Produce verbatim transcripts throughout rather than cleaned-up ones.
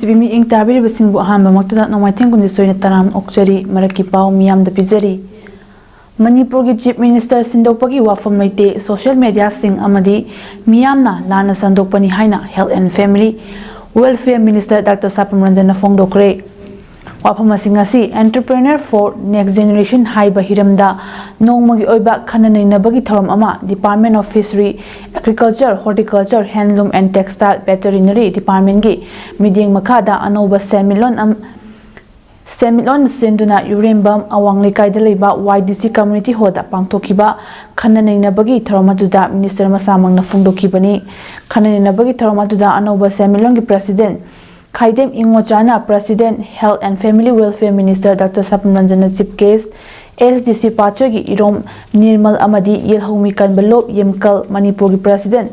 TV ꯃꯤꯠꯌꯦꯡ ꯇꯥꯕꯤꯔꯤꯕꯁꯤꯡꯕꯨ ꯑꯍꯥꯟꯕꯃꯛꯇꯗ ꯅꯣꯡꯃꯥꯏꯊꯦꯝ ꯀꯨꯟꯖ ꯁꯣꯏꯅ ꯇꯔꯥꯝ ꯑꯣꯛꯆꯔꯤ꯫ ꯃꯔꯛꯀꯤ ꯄꯥꯎ ꯃꯤꯌꯥꯝꯗ ꯄꯤꯖꯔꯤ꯫ ꯃꯅꯤꯄꯨꯔꯒꯤ Chief Minister ꯁꯤꯟꯗꯣꯛꯄꯒꯤ ꯋꯥꯐꯝ ꯂꯩꯇꯦ꯫ Social media ꯁꯤꯡ ꯑꯃꯗꯤ ꯃꯤꯌꯥꯝꯅ ꯂꯥꯟꯅ ꯁꯟꯗꯣꯛꯄꯅꯤ ꯍꯥꯏꯅ Health and Family Welfare Minister Doctor ꯁꯥꯄꯝ ꯔꯟꯖꯟꯅ ꯐꯣꯡꯗꯣꯛꯈ꯭ꯔꯦ꯫ ꯋꯥꯐꯝ ꯑꯁꯤ ꯉꯁꯤ Entrepreneur for Next Generation ꯍꯥꯏꯕ ꯍꯤꯔꯝꯗ ꯅꯣꯡꯃꯒꯤ ꯑꯣꯏꯕ ꯈꯟꯅ ꯅꯩꯅꯕꯒꯤ ꯊꯧꯔꯝ ꯑꯃ Department of Fishery, Agriculture, Horticulture, Handloom and Textile, Veterinary Department ꯀꯤ ꯃꯤꯠꯌꯦꯡ ꯃꯈꯥꯗ ꯑꯅꯧꯕ ꯁꯦꯟꯃꯤꯠꯂꯣꯟ ꯑꯃ ꯁꯦꯟꯃꯤꯠꯂꯣꯟ ꯁꯤꯟꯗꯨꯅ ꯌꯨꯔꯦꯝꯕꯝ ꯑꯋꯥꯡ ꯂꯩꯀꯥꯏꯗ ꯂꯩꯕ ꯋꯥꯏ ꯗꯤ ꯁꯤ community hall ꯗ ꯄꯥꯡꯊꯣꯛꯈꯤꯕ ꯈꯟꯅ ꯅꯩꯅꯕꯒꯤ ꯊꯧꯔꯝ ꯑꯗꯨꯗ minister ꯃꯁꯥꯃꯛꯅ ꯐꯣꯡꯗꯣꯛꯈꯤꯕꯅꯤ꯫ ꯈꯟꯅ ꯅꯩꯅꯕꯒꯤ ꯊꯧꯔꯝ ꯑꯗꯨꯗ ꯑꯅꯧꯕ ꯁꯦꯟꯃꯤꯠꯂꯣꯟꯒꯤ president Khaidem ꯏꯉꯣꯆꯥꯅ president, Health and Family Welfare Minister Doctor ꯁꯥꯄꯝ ꯔꯟꯖꯟꯅ chief guest, S D ꯁꯤ ꯄꯥꯠꯁꯣꯏꯒꯤ ꯏꯔꯣꯝ ꯅꯤꯔꯃꯜ ꯑꯃꯗꯤ ꯌꯦꯜꯍꯧꯃꯤ ꯀꯟꯕꯂꯣꯞ ꯌꯦꯝꯀꯜ ꯃꯅꯤꯄꯨꯔꯒꯤ president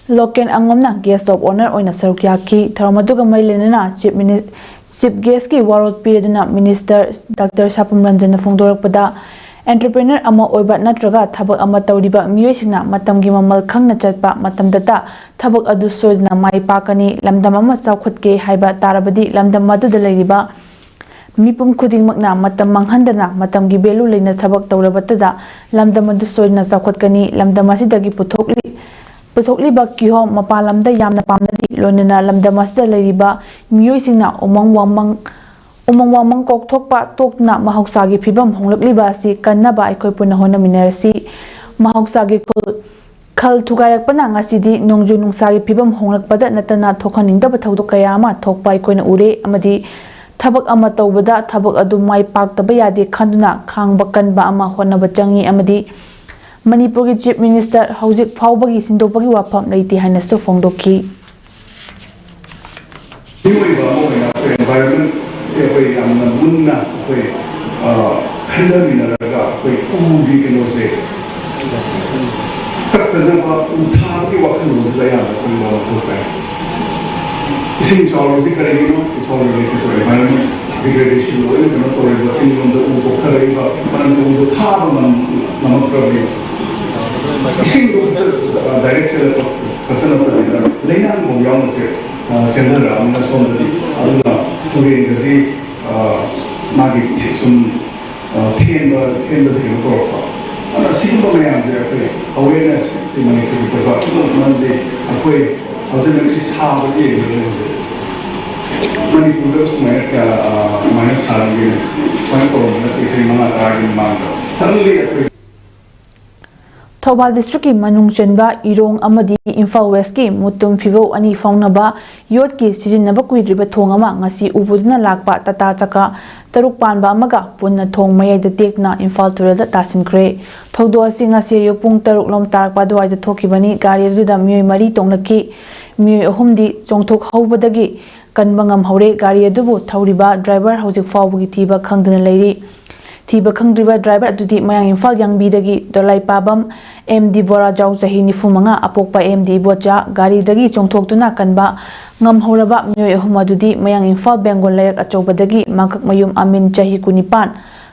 ꯂꯣꯀꯦꯟ ꯑꯉꯣꯝꯅ guest of honour ꯑꯣꯏꯅ ꯁꯔꯨꯛ ꯌꯥꯈꯤ꯫ ꯊꯧꯔꯝ ꯑꯗꯨꯒ ꯃꯔꯤ ꯂꯩꯅꯅ chief mini-, chief guest ꯀꯤ ꯋꯥꯔꯣꯜ ꯄꯤꯔꯗꯨꯅ minister ꯗꯥꯛꯇꯔ ꯁꯥꯄꯝ ꯔꯟꯖꯟꯅ ꯐꯣꯡꯗꯣꯔꯛꯄꯗ, entrepreneur ꯑꯃ ꯑꯣꯏꯕ ꯅꯠꯇ꯭ꯔꯒ ꯊꯕꯛ ꯑꯃ ꯇꯧꯔꯤꯕ ꯃꯤꯑꯣꯏꯁꯤꯡꯅ ꯃꯇꯝꯒꯤ ꯃꯃꯜ ꯈꯪꯅ ꯆꯠꯄ ꯃꯇꯝꯗꯇ ꯊꯕꯛ ꯑꯗꯨ ꯁꯣꯏꯗꯅ ꯃꯥꯏ ꯄꯥꯛꯀꯅꯤ꯫ ꯂꯝꯗꯝ ꯑꯃ ꯆꯥꯎꯈꯠꯀꯦ ꯍꯥꯏꯕ ꯇꯥꯔꯕꯗꯤ ꯂꯝꯗꯝ ꯑꯗꯨꯗ ꯂꯩꯔꯤꯕ ꯃꯤꯄꯨꯝ ꯈꯨꯗꯤꯡꯃꯛꯅ ꯃꯇꯝ ꯃꯥꯡꯍꯟꯗꯅ ꯃꯇꯝꯒꯤ value ꯂꯩꯅ ꯊꯕꯛ ꯇꯧꯔꯕꯇꯗ ꯂꯝꯗꯝ ꯑꯗꯨ ꯁꯣꯏꯗꯅ ꯆꯥꯎꯈꯠꯀꯅꯤ꯫ ꯂꯝꯗꯝ ꯑꯁꯤꯗꯒꯤ ꯄꯨꯊꯣꯛꯂꯤ-, ꯄꯨꯊꯣꯛꯂꯤꯕ ꯀꯤꯍꯣꯝ ꯃꯄꯥꯟ ꯂꯝꯗ ꯌꯥꯝꯅ ꯄꯥꯝꯅꯔꯤ꯫ ꯂꯣꯏꯅꯅ ꯂꯝꯗꯝ ꯑꯁꯤꯗ ꯂꯩꯔꯤꯕ ꯃꯤꯑꯣꯏꯁꯤꯡꯅ ꯎꯃꯪ ꯋꯥꯃꯪ, ꯎꯃꯪ ꯋꯥꯃꯪ ꯀꯣꯛꯊꯣꯛꯄ ꯇꯣꯛꯇꯨꯅ ꯃꯍꯧꯁꯥꯒꯤ ꯐꯤꯕꯝ ꯍꯣꯡꯂꯛꯂꯤꯕ ꯑꯁꯤ ꯀꯟꯅꯕ ꯑꯩꯈꯣꯏ ꯄꯨꯟꯅ ꯍꯣꯠꯅꯃꯤꯟꯅꯔꯁꯤ꯫ ꯃꯍꯧꯁꯥꯒꯤ ꯈꯨꯜ ꯈꯜ ꯊꯨꯒꯥꯏꯔꯛꯄꯅ ꯉꯁꯤꯗꯤ ꯅꯣꯡꯖꯨ ꯅꯨꯡꯁꯥꯒꯤ ꯐꯤꯕꯝ ꯍꯣꯡꯂꯛꯄꯗ ꯅꯠꯇꯅ ꯊꯣꯛꯍꯟꯅꯤꯡꯗꯕ ꯊꯧꯗꯣꯛ ꯀꯌꯥ ꯑꯃ ꯊꯣꯛꯄ ꯑꯩꯈꯣꯏꯅ ꯎꯔꯦ, ꯑꯃꯗꯤ ꯊꯕꯛ ꯑꯃ ꯇꯧꯕꯗ ꯊꯕꯛ ꯑꯗꯨ ꯃꯥꯏ ꯄꯥꯛꯇꯕ ꯌꯥꯗꯦ ꯈꯟꯗꯨꯅ ꯈꯥꯡꯕ ꯀꯟꯕ ꯑꯃ ꯍꯣꯠꯅꯕ ꯆꯪꯏ, ꯑꯃꯗꯤ ꯃꯅꯤꯄꯨꯔꯒꯤ Chief Minister ꯍꯧꯖꯤꯛ ꯐꯥꯎꯕꯒꯤ ꯁꯤꯟꯗꯣꯛꯄꯒꯤ ꯋꯥꯐꯝ ꯂꯩꯇꯦ ꯍꯥꯏꯅꯁꯨ ꯐꯣꯡꯗꯣꯛꯈꯤ꯫ ꯃꯤꯑꯣꯏꯕ ꯑꯃ ꯑꯣꯏꯅ ꯑꯩꯈꯣꯏ environment ꯁꯦ ꯑꯩꯈꯣꯏ ꯌꯥꯝꯅ ꯃꯨꯟꯅ ꯑꯩꯈꯣꯏ, ꯑ, ꯈꯟꯊꯃꯤꯟꯅꯔꯒ ꯑꯩꯈꯣꯏ ꯎꯒꯤ ꯀꯩꯅꯣꯁꯦ ꯀꯛꯇꯅꯕ ꯎ ꯊꯥꯕꯒꯤ ꯋꯥꯈꯜꯂꯣꯟꯁꯤꯗ ꯑꯌꯥꯝꯕ ꯆꯪꯕ ꯃꯊꯧ ꯇꯥꯏ꯫ ꯏꯁꯤꯡ ꯏꯆꯥꯎꯔꯤꯁꯤ ꯀꯔꯤꯒꯤꯅꯣ? It's all related to environment degradation, ꯂꯣꯏꯅ ꯀꯩꯅꯣ ꯇꯧꯔꯤꯕ, ꯆꯤꯡꯂꯣꯝꯗ ꯎ ꯀꯣꯛꯊꯔꯛꯏꯕ ꯃꯔꯝꯗꯤ ꯎꯗꯣ ꯊꯥꯕ ꯉꯝ-, ꯉꯝꯃꯛꯇ꯭ꯔꯕꯅꯤ꯫ ꯏꯁꯤꯡꯗꯣ ꯈꯛꯇ, ꯑ, direct ꯆꯦꯜꯂꯛꯄ ꯈꯛꯇ ꯅꯠꯇꯕꯅꯤꯅ ꯂꯩꯅꯥꯡ ꯐꯥꯎ ꯌꯥꯎꯅ ꯆꯦꯜꯂꯛꯄ꯫ ꯑ, ꯆꯦꯟꯊꯔꯛꯑꯕꯅꯤꯅ ꯁꯣꯝꯗꯗꯤ꯫ ꯑꯗꯨꯅ ꯇꯨꯔꯦꯜꯒꯁꯤ, ꯑ, ꯃꯥꯒꯤ ꯁꯨꯝ, ꯑ, ꯊꯦꯟꯕ, ꯊꯦꯟꯕꯁꯦ ꯀꯩꯅꯣ ꯇꯧꯔꯛꯄ꯫ ꯑꯗꯨꯅ ꯑꯁꯤꯒꯨꯝꯕ ꯃꯌꯥꯝꯁꯦ ꯑꯩꯈꯣꯏ awareness ꯁꯤ ꯃꯅꯤꯄꯨꯔꯒꯤ ꯄ꯭ꯔꯖꯥ ꯄꯨꯝꯅꯃꯛꯅꯗꯤ ꯑꯩꯈꯣꯏ ꯍꯧꯖꯤꯛ ꯍꯧꯖꯤꯛ ꯁꯥꯕꯗꯤ ꯌꯦꯡꯕꯗ ꯍꯧꯖꯤꯛ ꯃꯅꯤꯄꯨꯔꯗ ꯁꯨꯃꯥꯏꯅ ꯀꯌꯥ, ꯑ, ꯀꯃꯥꯏꯅ ꯁꯥꯔꯤꯒꯦ? ꯁꯨꯃꯥꯏꯅ ꯇꯧꯔꯝꯕ ꯅꯠꯇꯦ ꯆꯍꯤ ꯃꯉꯥ ꯇꯔꯥꯒꯤ ꯃꯃꯥꯡꯗ꯫ Suddenly ꯑꯩꯈꯣꯏ ꯊꯧꯕꯥꯜ ꯗꯤꯁꯇ꯭ꯔꯤꯛꯀꯤ ꯃꯅꯨꯡ ꯆꯟꯕ ꯏꯔꯣꯡ ꯑꯃꯗꯤ ꯏꯝꯐꯥꯜ ꯋꯦꯁꯀꯤ ꯃꯨꯇꯨꯝ ꯐꯤꯕꯧ ꯑꯅꯤ ꯐꯥꯎꯅꯕ ꯌꯣꯠꯀꯤ ꯁꯤꯖꯤꯟꯅꯕ ꯀꯨꯏꯗ꯭ꯔꯤꯕ ꯊꯣꯡ ꯑꯃ ꯉꯁꯤ ꯎ ꯄꯨꯗꯨꯅ ꯂꯥꯛꯄ ꯇꯥꯇꯥ ꯆꯀꯥ ꯇꯔꯨꯛ ꯄꯥꯟꯕ ꯑꯃꯒ ꯄꯨꯟꯅ ꯊꯣꯡ ꯃꯌꯥꯏꯗ ꯇꯦꯛꯇꯨꯅ ꯏꯝꯐꯥꯜ ꯇꯨꯔꯦꯜꯗ ꯇꯥꯁꯤꯟꯈ꯭ꯔꯦ꯫ ꯊꯧꯗꯣꯛ ꯑꯁꯤ ꯉꯁꯤ ꯑꯌꯨꯛ ꯄꯨꯡ ꯇꯔꯨꯛ ꯂꯣꯝ ꯇꯥꯔꯛꯄ ꯑꯗꯨꯋꯥꯏꯗ ꯊꯣꯛꯈꯤꯕꯅꯤ꯫ ꯒꯥꯔꯤ ꯑꯗꯨꯗ ꯃꯤꯑꯣꯏ ꯃꯔꯤ ꯇꯣꯡꯂꯛꯈꯤ꯫ ꯃꯤꯑꯣꯏ ꯑꯍꯨꯝꯗꯤ ꯆꯣꯡꯊꯣꯛꯍꯧꯕꯗꯒꯤ ꯀꯟꯕ ꯉꯝꯍꯧꯔꯦ꯫ ꯒꯥꯔꯤ ꯑꯗꯨꯕꯨ ꯊꯧꯔꯤꯕ ꯗ꯭ꯔꯥꯏꯚꯔ ꯍꯧꯖꯤꯛ ꯐꯥꯎꯕꯒꯤ ꯊꯤꯕ ꯈꯪꯗꯅ ꯂꯩꯔꯤ꯫ ꯊꯤꯕ ꯈꯪꯗ꯭ꯔꯤꯕ ꯗ꯭ꯔꯥꯏꯚꯔ ꯑꯗꯨꯗꯤ ꯃꯌꯥꯡ ꯏꯝꯐꯥꯜ ꯌꯥꯡꯕꯤꯗꯒꯤ ꯗꯣꯂꯥꯏꯄꯥꯕꯝ ꯑꯦꯝ ꯗꯤ ꯕꯣꯔꯥꯖꯥꯎ, ꯆꯍꯤ ꯅꯤꯐꯨ ꯃꯉꯥ, ꯑꯄꯣꯛꯄ ꯑꯦꯝ ꯗꯤ ꯏꯕꯣꯆꯥ, ꯒꯥꯔꯤꯗꯒꯤ ꯆꯣꯡꯊꯣꯛꯇꯨꯅ ꯀꯟꯕ ꯉꯝꯍꯧꯔꯕ ꯃꯤꯑꯣꯏ ꯑꯍꯨꯝ ꯑꯗꯨꯗꯤ ꯃꯌꯥꯡ ꯏꯝꯐꯥꯜ ꯕꯦꯡꯒꯣꯜ ꯂꯩꯔꯛ ꯑꯆꯧꯕꯗꯒꯤ ꯃꯀꯛꯃꯌꯨꯝ ꯑꯃꯤꯟ, ꯆꯍꯤ ꯀꯨꯟꯅꯤꯄꯥꯟ,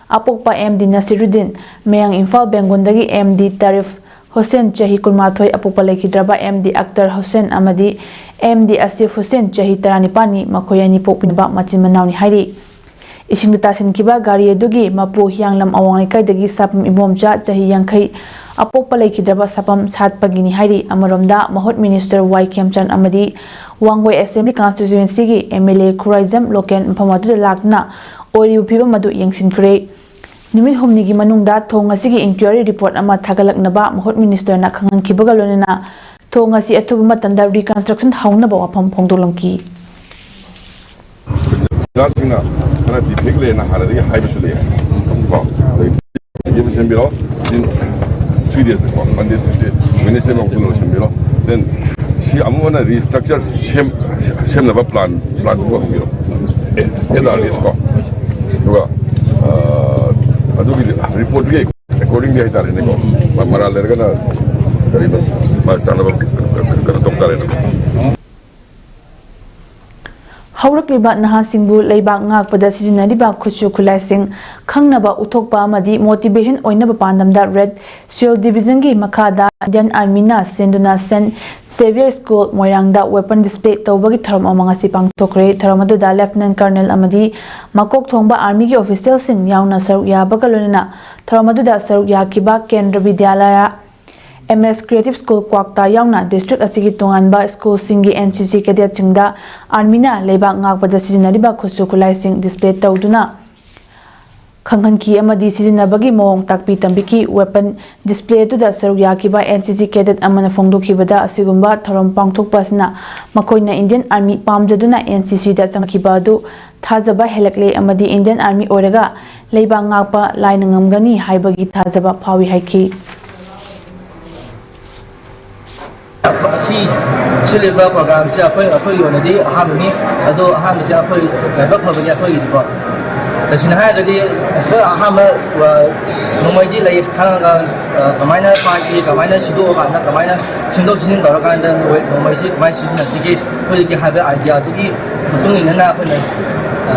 ꯑꯄꯣꯛꯄ ꯑꯦꯝ ꯗꯤ ꯅꯁꯤꯔꯨꯗꯤꯟ, ꯃꯌꯥꯡ ꯏꯝꯐꯥꯜ ꯕꯦꯡꯒꯣꯜꯗꯒꯤ ꯑꯦꯝ ꯗꯤ ꯇꯥꯔꯤꯐ ꯍꯨꯁꯦꯟ, ꯆꯍꯤ ꯀꯨꯟꯃꯥꯊꯣꯏ, ꯑꯄꯣꯛꯄ ꯂꯩꯈꯤꯗ꯭ꯔꯕ ꯑꯦꯝ ꯗꯤ ꯑꯛꯇꯔ ꯍꯨꯁꯦꯟ ꯑꯃꯗꯤ ꯑꯦꯝ ꯗꯤ ꯑꯁꯤꯐ ꯍꯨꯁꯦꯟ, ꯆꯍꯤ ꯇꯔꯥꯅꯤꯄꯥꯟꯅꯤ꯫ ꯃꯈꯣꯏ ꯑꯅꯤ ꯄꯣꯛꯃꯤꯟꯅꯕ ꯃꯆꯤꯟ ꯃꯅꯥꯎꯅꯤ ꯍꯥꯏꯔꯤ꯫ ꯏꯁꯤꯡꯗ ꯇꯥꯁꯤꯟꯈꯤꯕ ꯒꯥꯔꯤ ꯑꯗꯨꯒꯤ ꯃꯄꯨ ꯍꯤꯌꯥꯡꯂꯝ ꯑꯋꯥꯡ ꯂꯩꯀꯥꯏꯗꯒꯤ ꯁꯥꯄꯝ ꯏꯕꯣꯝꯆꯥ, ꯆꯍꯤ ꯌꯥꯡꯈꯩ, ꯑꯄꯣꯛꯄ ꯂꯩꯈꯤꯗ꯭ꯔꯕ ꯁꯥꯄꯝ ꯁꯥꯠꯄꯒꯤꯅꯤ ꯍꯥꯏꯔꯤ꯫ ꯑꯃꯔꯣꯝꯗ, ꯃꯍꯨꯠ ꯃꯤꯅꯤꯁꯇꯔ ꯋꯥꯏ ꯈꯦꯝꯆꯟ ꯑꯃꯗꯤ ꯋꯥꯡꯒꯣꯏ ꯑꯦꯁꯦꯝꯕ꯭ꯂꯤ ꯀꯟꯁꯇꯤꯇ꯭ꯌꯨꯑꯦꯟꯁꯤꯒꯤ M L A Khuraijam Loken ꯃꯐꯝ ꯑꯗꯨꯗ ꯂꯥꯛꯇꯨꯅ ꯑꯣꯏꯔꯤꯕ ꯐꯤꯕꯝ ꯑꯗꯨ ꯌꯦꯡꯁꯤꯟꯈ꯭ꯔꯦ꯫ ꯅꯨꯃꯤꯠ ꯍꯨꯝꯅꯤꯒꯤ ꯃꯅꯨꯡꯗ ꯊꯣꯡ ꯑꯁꯤꯒꯤ ꯏꯟꯀ꯭ꯋꯥꯏꯔꯤ ꯔꯤꯄꯣꯔꯠ ꯑꯃ ꯊꯥꯒꯠꯂꯛꯅꯕ ꯃꯍꯨꯠ ꯃꯤꯅꯤꯁꯇꯔꯅ ꯈꯪꯍꯟꯈꯤꯕꯒ ꯂꯣꯏꯅꯅ ꯊꯣꯡ ꯑꯁꯤ ꯑꯊꯨꯕ ꯃꯇꯝꯗ ꯔꯤꯀꯟꯁꯇ꯭ꯔꯛꯁꯟ ꯍꯧꯅꯕ ꯋꯥꯐꯝ ꯐꯣꯡꯗꯣꯛꯂꯝꯈꯤ꯫ ꯄ꯭ꯔꯖꯥꯁꯤꯡꯅ ꯈꯔ ꯗꯤꯐꯦꯛ ꯂꯩꯅ ꯍꯥꯟꯅꯗꯒꯤ ꯍꯥꯏꯕꯁꯨ ꯂꯩ꯫ ꯀꯣ? ꯑꯗꯒꯤ ꯁꯦꯝꯕꯤꯔꯣ꯫ Within three days ꯀꯣ, Monday, Tuesday, Wednesday ꯃꯅꯨꯡꯗ ꯂꯣꯏꯁꯤꯟꯕꯤꯔꯣ꯫ Then ꯁꯤ ꯑꯃꯨꯛ ꯍꯟꯅ restructure ꯁꯦꯝ-, ꯁꯦꯝꯅꯕ plan, plan ꯑꯃ ꯍꯧꯕꯤꯔꯣ꯫ ꯑꯦ, ꯑꯦ ꯑꯥꯔ ꯗꯤꯁ ꯀꯣ꯫ ꯑꯗꯨꯒ, ꯑ, ꯑꯗꯨꯒꯤ ꯔꯤꯄꯣꯔꯠꯇꯨꯒꯤ accordingly ꯍꯥꯏꯇꯥꯔꯦꯅꯦꯀꯣ꯫ ꯃ-, ꯃꯔꯥꯜ ꯂꯩꯔꯒꯅ ꯀꯔꯤꯅꯣ, ꯃꯥ ꯆꯥꯅꯕ ꯀꯩꯅꯣ ꯇꯧ ꯇꯥꯔꯦꯅꯦ꯫ ꯍꯧꯔꯛꯂꯤꯕ ꯅꯍꯥꯁꯤꯡꯕꯨ ꯂꯩꯕꯥꯛ ꯉꯥꯛꯄꯗ ꯁꯤꯖꯤꯟꯅꯔꯤꯕ ꯈꯨꯠꯁꯨ ꯈꯨꯠꯂꯥꯏꯁꯤꯡ ꯈꯪꯅꯕ ꯎꯠꯊꯣꯛꯄ ꯑꯃꯗꯤ motivation ꯑꯣꯏꯅꯕ ꯄꯥꯟꯗꯝꯗ Red Shield Division ꯒꯤ ꯃꯈꯥꯗ Indian Army ꯅ ꯁꯤꯟꯗꯨꯅ Saint Xavier School ꯃꯣꯏꯔꯥꯡꯗ weapon display ꯇꯧꯕꯒꯤ ꯊꯧꯔꯝ ꯑꯃ ꯉꯁꯤ ꯄꯥꯡꯊꯣꯛꯈ꯭ꯔꯦ꯫ ꯊꯧꯔꯝ ꯑꯗꯨꯗ Lieutenant Colonel ꯑꯃꯗꯤ ꯃꯀꯣꯛ ꯊꯣꯡꯕ Army ꯒꯤ official ꯁꯤꯡ ꯌꯥꯎꯅ ꯁꯔꯨꯛ ꯌꯥꯕꯒ ꯂꯣꯏꯅꯅ ꯊꯧꯔꯝ ꯑꯗꯨꯗ ꯁꯔꯨꯛ ꯌꯥꯈꯤꯕ ꯀꯦꯟꯗ꯭ꯔ ꯕꯤꯗ꯭ꯌꯥꯂꯌ, M S Creative School ꯀ꯭ꯋꯥꯛꯇꯥ ꯌꯥꯎꯅ district ꯑꯁꯤꯒꯤ ꯇꯣꯉꯥꯟꯕ school ꯁꯤꯡꯒꯤ N C C cadet ꯁꯤꯡꯗ Army ꯅ ꯂꯩꯕꯥꯛ ꯉꯥꯛꯄꯗ ꯁꯤꯖꯤꯟꯅꯔꯤꯕ ꯈꯨꯠꯁꯨ ꯈꯨꯠꯂꯥꯏꯁꯤꯡ display ꯇꯧꯗꯨꯅ ꯈꯪꯍꯟꯈꯤ ꯑꯃꯗꯤ ꯁꯤꯖꯤꯟꯅꯕꯒꯤ ꯃꯑꯣꯡ ꯇꯥꯛꯄꯤ ꯇꯝꯕꯤꯈꯤ꯫ Weapon display ꯑꯗꯨꯗ ꯁꯔꯨꯛ ꯌꯥꯈꯤꯕ N C C cadet ꯑꯃꯅ ꯐꯣꯡꯗꯣꯛꯈꯤꯕꯗ, ꯑꯁꯤꯒꯨꯝꯕ ꯊꯧꯔꯝ ꯄꯥꯡꯊꯣꯛꯄ ꯑꯁꯤꯅ ꯃꯈꯣꯏꯅ Indian Army ꯄꯥꯝꯖꯗꯨꯅ N C C ꯗ ꯆꯪꯈꯤꯕ ꯑꯗꯨ ꯊꯥꯖꯕ ꯍꯦꯜꯂꯛꯂꯦ ꯑꯃꯗꯤ Indian Army ꯑꯣꯏꯔꯒ ꯂꯩꯕꯥꯛ ꯉꯥꯛꯄ ꯂꯥꯏꯅ ꯉꯝꯒꯅꯤ ꯍꯥꯏꯕꯒꯤ ꯊꯥꯖꯕ ꯐꯥꯎꯏ ꯍꯥꯏꯈꯤ꯫ ꯑꯁꯤ ꯁꯤꯜꯂꯤꯕ program ꯁꯦ ꯑꯩꯈꯣꯏ, ꯑꯩꯈꯣꯏꯒꯤ ꯑꯣꯏꯅꯗꯤ ꯑꯍꯥꯟꯕꯅꯤ꯫ ꯑꯗꯣ ꯑꯍꯥꯟꯕꯁꯦ ꯑꯩꯈꯣꯏ ꯂꯥꯏꯕꯛ ꯐꯕꯅꯤ ꯑꯩꯈꯣꯏꯒꯤꯗꯤꯀꯣ꯫ ꯇꯁꯦꯡꯅ ꯍꯥꯏꯔꯒꯗꯤ ꯑꯩꯈꯣꯏ ꯑꯍꯥꯟꯕ, ꯑ, ꯅꯣꯡꯃꯩꯗꯤ ꯂꯩ ꯈꯪꯉꯒ, ꯑ, ꯀꯃꯥꯏꯅ ꯄꯥꯏꯁꯤ, ꯀꯃꯥꯏꯅ ꯁꯤꯗꯣꯛꯑꯀꯥꯟꯗ ꯀꯃꯥꯏꯅ ꯁꯦꯝꯗꯣꯛ ꯁꯦꯝꯖꯤꯟ ꯇꯧꯔꯀꯥꯟꯗ ꯅꯣꯡꯃꯩꯁꯤ ꯀꯃꯥꯏꯅ ꯁꯤꯖꯤꯟꯅꯁꯤꯒꯦ, ꯑꯩꯈꯣꯏꯒꯤ ꯍꯥꯏꯕ idea ꯗꯨꯒꯤ ꯃꯇꯨꯡ ꯏꯟꯅ ꯑꯩꯈꯣꯏꯅ, ꯑ,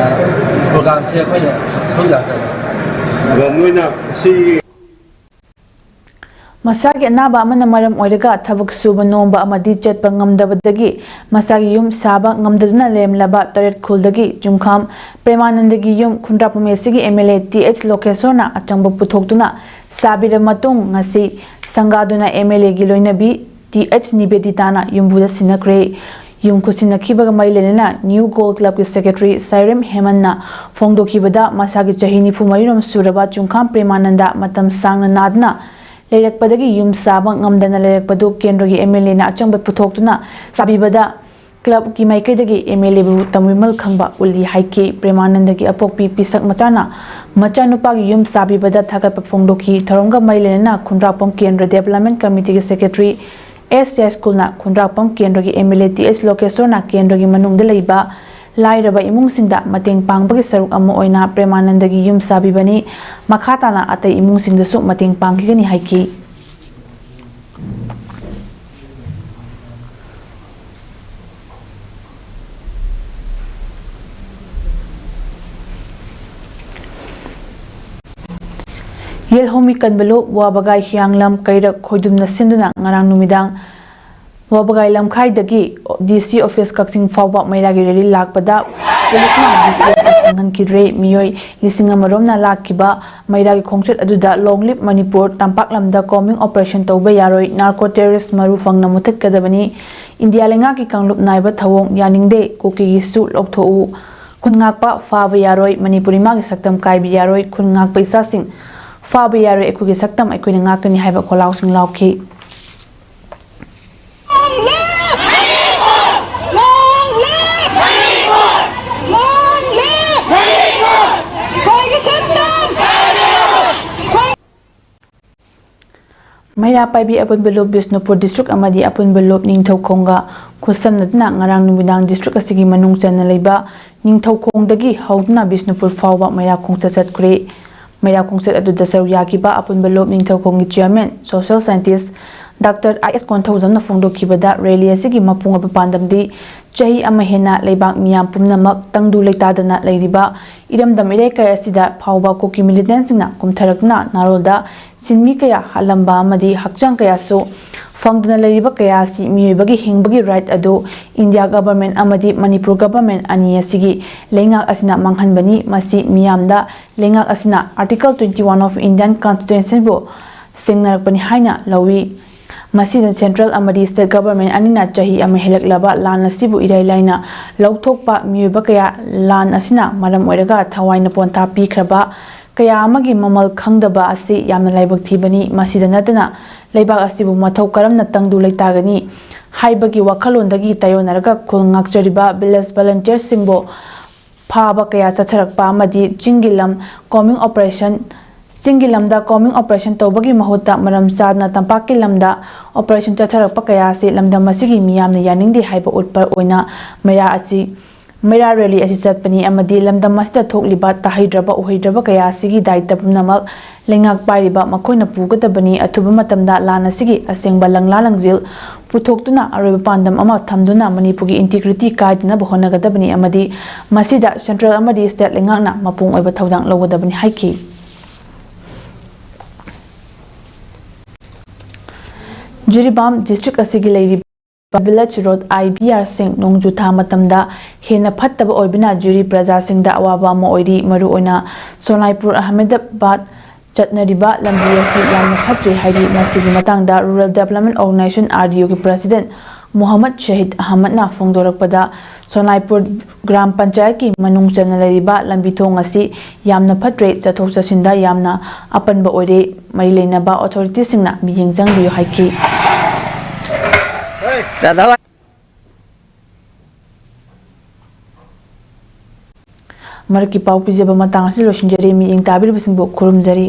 program ꯁꯦ ꯑꯩꯈꯣꯏꯅ ꯁꯔꯨꯛ ꯌꯥꯖꯕꯅꯤ꯫ ꯑꯗꯣ ꯃꯣꯏꯅ ꯁꯤ ꯃꯁꯥꯒꯤ ꯑꯅꯥꯕ ꯑꯃꯅ ꯃꯔꯝ ꯑꯣꯏꯔꯒ ꯊꯕꯛ ꯁꯨꯕ ꯅꯣꯝꯕ ꯑꯃꯗꯤ ꯆꯠꯄ ꯉꯝꯗꯕꯗꯒꯤ ꯃꯁꯥꯒꯤ ꯌꯨꯝ ꯁꯥꯕ ꯉꯝꯗꯗꯨꯅ ꯂꯩꯔꯝꯂꯕ ꯇꯔꯦꯠ ꯈꯨꯜꯗꯒꯤ ꯌꯨꯝꯈꯥꯝ ꯄ꯭ꯔꯦꯃꯥꯅꯟꯗꯒꯤ ꯌꯨꯝ ꯈꯨꯟꯗ꯭ꯔꯥꯛꯄꯝ ꯑꯦꯁꯤꯒꯤ M L A T H ꯂꯣꯀꯦꯁꯣꯔꯅ ꯑꯆꯪꯕ ꯄꯨꯊꯣꯛꯇꯨꯅ ꯁꯥꯕꯤꯔꯕ ꯃꯇꯨꯡ, ꯉꯁꯤ ꯁꯪꯒꯥꯗꯨꯅ M L A ꯒꯤ ꯂꯣꯏꯅꯕꯤ ꯇꯤ ꯑꯩꯆ ꯅꯤꯕꯦꯗꯤꯇꯥꯅ ꯌꯨꯝꯕꯨꯗ ꯁꯤꯟꯅꯈ꯭ꯔꯦ꯫ ꯌꯨꯝ ꯈꯨꯠꯁꯤꯟꯅꯈꯤꯕꯒ ꯃꯔꯤ ꯂꯩꯅꯅ New Goal Club ꯀꯤ secretary ꯁꯥꯏꯔꯦꯝ ꯍꯦꯃꯟꯅ ꯐꯣꯡꯗꯣꯛꯈꯤꯕꯗ, ꯃꯁꯥꯒꯤ ꯆꯍꯤ ꯅꯤꯐꯨ ꯃꯔꯤꯔꯣꯝ ꯁꯨꯔꯕ ꯆꯨꯡꯈꯥꯝ ꯄ꯭ꯔꯦꯃꯥꯅꯟꯗ ꯃꯇꯝ ꯁꯥꯡꯅ ꯅꯥꯗꯨꯅ ꯂꯩꯔꯛꯄꯗꯒꯤ ꯌꯨꯝ ꯁꯥꯕ ꯉꯝꯗꯅ ꯂꯩꯔꯛꯄꯗꯨ ꯀꯦꯟꯗ꯭ꯔꯒꯤ M L A ꯅ ꯑꯆꯪꯕ ꯄꯨꯊꯣꯛꯇꯨꯅ ꯁꯥꯕꯤꯕꯗ club ꯀꯤ ꯃꯥꯏꯀꯩꯗꯒꯤ M L A ꯕꯨ ꯇꯝ ꯋꯤꯃꯜ ꯈꯪꯕ ꯎꯠꯂꯤ ꯍꯥꯏꯈꯤ꯫ ꯄ꯭ꯔꯦꯃꯥꯅꯟꯗꯒꯤ ꯑꯄꯣꯛꯄꯤ ꯄꯤꯁꯛ ꯃꯆꯥꯅ ꯃꯆꯥꯅꯨꯄꯥꯒꯤ ꯌꯨꯝ ꯁꯥꯕꯤꯕꯗ ꯊꯥꯒꯠꯄ ꯐꯣꯡꯗꯣꯛꯈꯤ꯫ ꯊꯧꯔꯝꯒ ꯃꯔꯤ ꯂꯩꯅꯅ ꯈꯨꯟꯗ꯭ꯔꯥꯛꯄꯝ ꯀꯦꯟꯗ꯭ꯔ development committee ꯒꯤ secretary ꯑꯦꯁ ꯌꯥꯏꯁ꯭ꯀꯨꯜꯅ ꯈꯨꯟꯗ꯭ꯔꯥꯛꯄꯝ ꯀꯦꯟꯗ꯭ꯔꯒꯤ M L A T H ꯂꯣꯀꯦꯁꯣꯔꯅ ꯀꯦꯟꯗ꯭ꯔꯒꯤ ꯃꯅꯨꯡꯗ ꯂꯩꯕ ꯂꯥꯏꯔꯕ ꯏꯃꯨꯡꯁꯤꯡꯗ ꯃꯇꯦꯡ ꯄꯥꯡꯕꯒꯤ ꯁꯔꯨꯛ ꯑꯃ ꯑꯣꯏꯅ ꯄ꯭ꯔꯦꯃꯥꯅꯟꯗꯒꯤ ꯌꯨꯝ ꯁꯥꯕꯤꯕꯅꯤ꯫ ꯃꯈꯥ ꯇꯥꯅ ꯑꯇꯩ ꯏꯃꯨꯡꯁꯤꯡꯗꯁꯨ ꯃꯇꯦꯡ ꯄꯥꯡꯈꯤꯒꯅꯤ ꯍꯥꯏꯈꯤ꯫ ꯌꯦꯜꯍꯧꯃꯤ ꯀꯟꯕꯂꯨꯞ, ꯋꯥꯕꯒꯥꯏ ꯍꯤꯌꯥꯡꯂꯝ, ꯀꯩꯔꯛ ꯈꯣꯏꯗꯨꯝꯅ ꯁꯤꯟꯗꯨꯅ ꯉꯔꯥꯡ ꯅꯨꯃꯤꯗꯥꯡ ꯋꯥꯕꯒꯥꯏ ꯂꯝꯈꯥꯏꯗꯒꯤ ꯗꯤ ꯁꯤ ꯑꯣꯐꯤꯁ ꯀꯛꯆꯤꯡ ꯐꯥꯎꯕ ꯃꯩꯔꯥꯒꯤ ꯔꯦꯂꯤ ꯂꯥꯛꯄꯗ ꯄꯨꯂꯤꯁꯅ ꯗꯤ ꯁꯤ ꯑꯣꯐꯤꯁ ꯆꯪꯍꯟꯈꯤꯗ꯭ꯔꯦ꯫ ꯃꯤꯑꯣꯏ ꯂꯤꯁꯤꯡ ꯑꯃ ꯔꯣꯝꯅ ꯂꯥꯛꯈꯤꯕ ꯃꯩꯔꯥꯒꯤ ꯈꯣꯡꯆꯠ ꯑꯗꯨꯗ Long Live Manipur, ꯇꯝꯄꯥꯛ ꯂꯝꯗ combing operation ꯇꯧꯕ ꯌꯥꯔꯣꯏ, narco terrorist ꯃꯔꯨ ꯐꯪꯅ ꯃꯨꯊꯠꯀꯗꯕꯅꯤ, ꯏꯟꯗꯤꯌꯥ ꯂꯩꯉꯥꯛꯀꯤ ꯀꯥꯡꯂꯨꯞ ꯅꯥꯏꯕ ꯊꯧꯑꯣꯡ ꯌꯥꯅꯤꯡꯗꯦ, ꯀꯨꯀꯤꯒꯤꯁꯨ ꯂꯧꯊꯣꯛꯎ, ꯈꯨꯟ ꯉꯥꯛꯄ ꯐꯥꯕ ꯌꯥꯔꯣꯏ, ꯃꯅꯤꯄꯨꯔ ꯏꯃꯥꯒꯤ ꯁꯛꯇꯝ ꯀꯥꯏꯕ ꯌꯥꯔꯣꯏ, ꯈꯨꯟ ꯉꯥꯛꯄ ꯏꯆꯥꯁꯤꯡ ꯐꯥꯕ ꯌꯥꯔꯣꯏ, ꯑꯩꯈꯣꯏꯒꯤ ꯁꯛꯇꯝ ꯑꯩꯈꯣꯏꯅ ꯉꯥꯛꯀꯅꯤ ꯍꯥꯏꯕ ꯈꯣꯜꯂꯥꯎꯁꯤꯡ ꯂꯥꯎꯈꯤ꯫ ꯃꯩꯔꯥ ꯄꯥꯏꯕꯤ ꯑꯄꯨꯟꯕ ꯂꯨꯞ, ꯕꯤꯁꯅꯨꯄꯨꯔ ꯗꯤꯁꯇ꯭ꯔꯤꯛ ꯑꯃꯗꯤ ꯑꯄꯨꯟꯕ ꯂꯨꯞ ꯅꯤꯡꯊꯧꯈꯣꯡꯒ ꯈꯨꯠꯁꯝꯅꯗꯨꯅ ꯉꯔꯥꯡ ꯅꯨꯃꯤꯗꯥꯡ ꯗꯤꯁꯇ꯭ꯔꯤꯛ ꯑꯁꯤꯒꯤ ꯃꯅꯨꯡ ꯆꯟꯅ ꯂꯩꯕ ꯅꯤꯡꯊꯧꯈꯣꯡꯗꯒꯤ ꯍꯧꯗꯨꯅ ꯕꯤꯁꯅꯨꯄꯨꯔ ꯐꯥꯎꯕ ꯃꯩꯔꯥ ꯈꯣꯡꯆꯠ ꯆꯠꯈ꯭ꯔꯦ꯫ ꯃꯩꯔꯥ ꯈꯣꯡꯆꯠ ꯑꯗꯨꯗ ꯁꯔꯨꯛ ꯌꯥꯈꯤꯕ ꯑꯄꯨꯟꯕ ꯂꯨꯞ ꯅꯤꯡꯊꯧꯈꯣꯡꯒꯤ ꯆꯤꯌꯔꯃꯦꯟ, ꯁꯣꯁꯤꯌꯦꯜ ꯁꯥꯏꯟꯇꯤꯁ ꯗꯥꯛꯇꯔ ꯑꯥꯏ ꯑꯦꯁ ꯀꯣꯟꯊꯧꯖꯝꯅ ꯐꯣꯡꯗꯣꯛꯈꯤꯕꯗ, ꯔꯦꯂꯤ ꯑꯁꯤꯒꯤ ꯃꯄꯨꯡ ꯑꯣꯏꯕ ꯄꯥꯟꯗꯝꯗꯤ ꯆꯍꯤ ꯑꯃ ꯍꯦꯟꯅ ꯂꯩꯕꯥꯛ ꯃꯤꯌꯥꯝ ꯄꯨꯝꯅꯃꯛ ꯇꯪꯗꯨ ꯂꯩꯇꯥꯗꯅ ꯂꯩꯔꯤꯕ ꯏꯔꯝꯗꯝ ꯏꯔꯩꯀꯥꯏ ꯑꯁꯤꯗ ꯐꯥꯎꯕ ꯀꯨꯀꯤ ꯃꯤꯂꯤꯇꯦꯟꯁꯤꯡꯅ ꯀꯨꯝꯊꯔꯛꯇꯨꯅ ꯅꯥꯔꯣꯜꯗ ꯁꯤꯟꯃꯤ ꯀꯌꯥ ꯍꯥꯠꯂꯝꯕ ꯑꯃꯗꯤ ꯍꯛꯆꯥꯡ ꯀꯌꯥꯁꯨ ꯐꯪꯗꯅ ꯂꯩꯔꯤꯕ ꯀꯌꯥ ꯑꯁꯤ ꯃꯤꯑꯣꯏꯕꯒꯤ ꯍꯤꯡꯕꯒꯤ ꯔꯥꯏꯠ ꯑꯗꯨ ꯏꯟꯗꯤꯌꯥ ꯒꯚꯔꯟꯃꯦꯟꯠ ꯑꯃꯗꯤ ꯃꯅꯤꯄꯨꯔ ꯒꯚꯔꯟꯃꯦꯟꯠ ꯑꯅꯤ ꯑꯁꯤꯒꯤ ꯂꯩꯉꯥꯛ ꯑꯁꯤꯅ ꯃꯥꯡꯍꯟꯕꯅꯤ꯫ ꯃꯁꯤ ꯃꯤꯌꯥꯝꯗ ꯂꯩꯉꯥꯛ ꯑꯁꯤꯅ Article twenty one of Indian Constitutionꯕꯨ ꯁꯤꯡꯅꯔꯛꯄꯅꯤ ꯍꯥꯏꯅ ꯂꯧꯏ꯫ ꯃꯁꯤꯗ ꯁꯦꯟꯇ꯭ꯔꯦꯜ ꯑꯃꯗꯤ ꯁ꯭ꯇꯦꯠ ꯒꯚꯔꯟꯃꯦꯟꯠ ꯑꯅꯤꯅ ꯆꯍꯤ ꯑꯃ ꯍꯦꯜꯂꯛꯂꯕ ꯂꯥꯟ ꯑꯁꯤꯕꯨ ꯏꯔꯥꯏ ꯂꯥꯏꯅ ꯂꯧꯊꯣꯛꯄ, ꯃꯤꯑꯣꯏꯕ ꯀꯌꯥ ꯂꯥꯟ ꯑꯁꯤꯅ ꯃꯔꯝ ꯑꯣꯏꯔꯒ ꯊꯋꯥꯏꯅ ꯄꯣꯟꯊꯥ ꯄꯤꯈ꯭ꯔꯕ ꯀꯌꯥ ꯑꯃꯒꯤ ꯃꯃꯜ ꯈꯪꯗꯕ ꯑꯁꯤ ꯌꯥꯝꯅ ꯂꯥꯏꯕꯛ ꯊꯤꯕꯅꯤ꯫ ꯃꯁꯤꯗ ꯅꯠꯇꯅ ꯂꯩꯕꯥꯛ ꯑꯁꯤꯕꯨ ꯃꯊꯧ ꯀꯔꯝꯅ ꯇꯪꯗꯨ ꯂꯩꯇꯥꯒꯅꯤ ꯍꯥꯏꯕꯒꯤ ꯋꯥꯈꯜꯂꯣꯟꯗꯒꯤ ꯇꯥꯏꯑꯣꯟꯅꯔꯒ ꯈꯨꯜ ꯉꯥꯛꯆꯔꯤꯕ village volunteerꯁꯤꯡꯕꯨ ꯐꯥꯕ ꯀꯌꯥ ꯆꯠꯊꯔꯛꯄ ꯑꯃꯗꯤ ꯆꯤꯡꯒꯤ ꯂꯝ combing operation, ꯆꯤꯡꯒꯤ ꯂꯝꯗ combing operation ꯇꯧꯕꯒꯤ ꯃꯍꯨꯠꯇ ꯃꯔꯝ ꯆꯥꯗꯅ ꯇꯝꯄꯥꯛꯀꯤ ꯂꯝꯗ operation ꯆꯠꯊꯔꯛꯄ ꯀꯌꯥ ꯑꯁꯤ ꯂꯝꯗꯝ ꯑꯁꯤꯒꯤ ꯃꯤꯌꯥꯝꯅ ꯌꯥꯅꯤꯡꯗꯦ ꯍꯥꯏꯕ ꯎꯠꯄ ꯑꯣꯏꯅ ꯃꯩꯔꯥ ꯑꯁꯤ, ꯃꯩꯔꯥ ꯔꯦꯂꯤ ꯑꯁꯤ ꯆꯠꯄꯅꯤ ꯑꯃꯗꯤ ꯂꯝꯗꯝ ꯑꯁꯤꯗ ꯊꯣꯛꯂꯤꯕ ꯇꯥꯍꯩꯗ꯭ꯔꯕ ꯎꯍꯩꯗ꯭ꯔꯕ ꯀꯌꯥ ꯑꯁꯤꯒꯤ ꯗꯥꯏꯇ ꯄꯨꯝꯅꯃꯛ ꯂꯩꯉꯥꯛ ꯄꯥꯏꯔꯤꯕ ꯃꯈꯣꯏꯅ ꯄꯨꯒꯗꯕꯅꯤ꯫ ꯑꯊꯨꯕ ꯃꯇꯝꯗ ꯂꯥꯟ ꯑꯁꯤꯒꯤ ꯑꯁꯦꯡꯕ ꯂꯪꯂꯥ ꯂꯪꯖꯤꯜ ꯄꯨꯊꯣꯛꯇꯨꯅ ꯑꯔꯣꯏꯕ ꯄꯥꯟꯗꯝ ꯑꯃ ꯊꯝꯗꯨꯅ ꯃꯅꯤꯄꯨꯔꯒꯤ integrity ꯀꯥꯏꯗꯅꯕ ꯍꯣꯠꯅꯒꯗꯕꯅꯤ ꯑꯃꯗꯤ ꯃꯁꯤꯗ ꯁꯦꯟꯇ꯭ꯔꯦꯜ ꯑꯃꯗꯤ ꯁ꯭ꯇꯦꯠ ꯂꯩꯉꯥꯛꯅ ꯃꯄꯨꯡ ꯑꯣꯏꯕ ꯊꯧꯗꯥꯡ ꯂꯧꯒꯗꯕꯅꯤ ꯍꯥꯏꯈꯤ꯫ ꯖꯤꯔꯤꯕꯥꯝ ꯗꯤꯁꯇ꯭ꯔꯤꯛ ꯑꯁꯤꯒꯤ ꯂꯩꯔꯤꯕ ꯚꯤꯂꯦꯖ ꯔꯣꯗ ꯑꯥꯏ ꯕꯤ ꯑꯥꯔꯁꯤꯡ ꯅꯣꯡꯖꯨ ꯊꯥ ꯃꯇꯝꯗ ꯍꯦꯟꯅ ꯐꯠꯇꯕ ꯑꯣꯏꯕꯅ ꯖꯤꯔꯤ ꯄ꯭ꯔꯖꯥꯁꯤꯡꯗ ꯑꯋꯥꯕ ꯑꯃ ꯑꯣꯏꯔꯤ꯫ ꯃꯔꯨꯑꯣꯏꯅ ꯁꯣꯂꯥꯏꯄꯨꯔ ꯑꯍꯃꯦꯗꯥꯕꯥꯗ ꯆꯠꯅꯔꯤꯕ ꯂꯝꯕꯤ ꯑꯁꯤ ꯌꯥꯝꯅ ꯐꯠꯇ꯭ꯔꯦ ꯍꯥꯏꯔꯤ꯫ ꯃꯁꯤꯒꯤ ꯃꯇꯥꯡꯗ Rural Development Organization, R D O, ꯒꯤ ꯄ꯭ꯔꯁꯤꯗꯦꯟ ꯃꯨꯍꯝꯃꯗ ꯁꯍꯤꯗ ꯑꯍꯃꯗꯅ ꯐꯣꯡꯗꯣꯔꯛꯄꯗ, ꯁꯣꯂꯥꯏꯄꯨꯔ ꯒ꯭ꯔꯥꯝ ꯄꯟꯆꯥꯌꯠꯀꯤ ꯃꯅꯨꯡ ꯆꯟꯅ ꯂꯩꯔꯤꯕ ꯂꯝꯕꯤ ꯊꯣꯡ ꯑꯁꯤ ꯌꯥꯝꯅ ꯐꯠꯇ꯭ꯔꯦ, ꯆꯠꯊꯣꯛ ꯆꯠꯁꯤꯟꯗ ꯌꯥꯝꯅ ꯑꯄꯟꯕ ꯑꯣꯏꯔꯦ꯫ ꯃꯔꯤ ꯂꯩꯅꯕ ꯑꯣꯊꯣꯔꯤꯇꯤꯁꯤꯡꯅ ꯃꯤꯠꯌꯦꯡ ꯆꯪꯕꯤꯌꯨ ꯍꯥꯏꯈꯤ꯫ ꯃꯔꯛꯀꯤ ꯄꯥꯎ ꯄꯤꯖꯕ ꯃꯇꯥꯡ ꯑꯁꯤ ꯂꯣꯏꯁꯤꯟꯖꯔꯦ꯫ ꯃꯤꯠꯌꯦꯡ ꯇꯥꯕꯤꯔꯤꯕꯁꯤꯡꯕꯨ ꯈꯨꯔꯨꯝꯖꯔꯤ꯫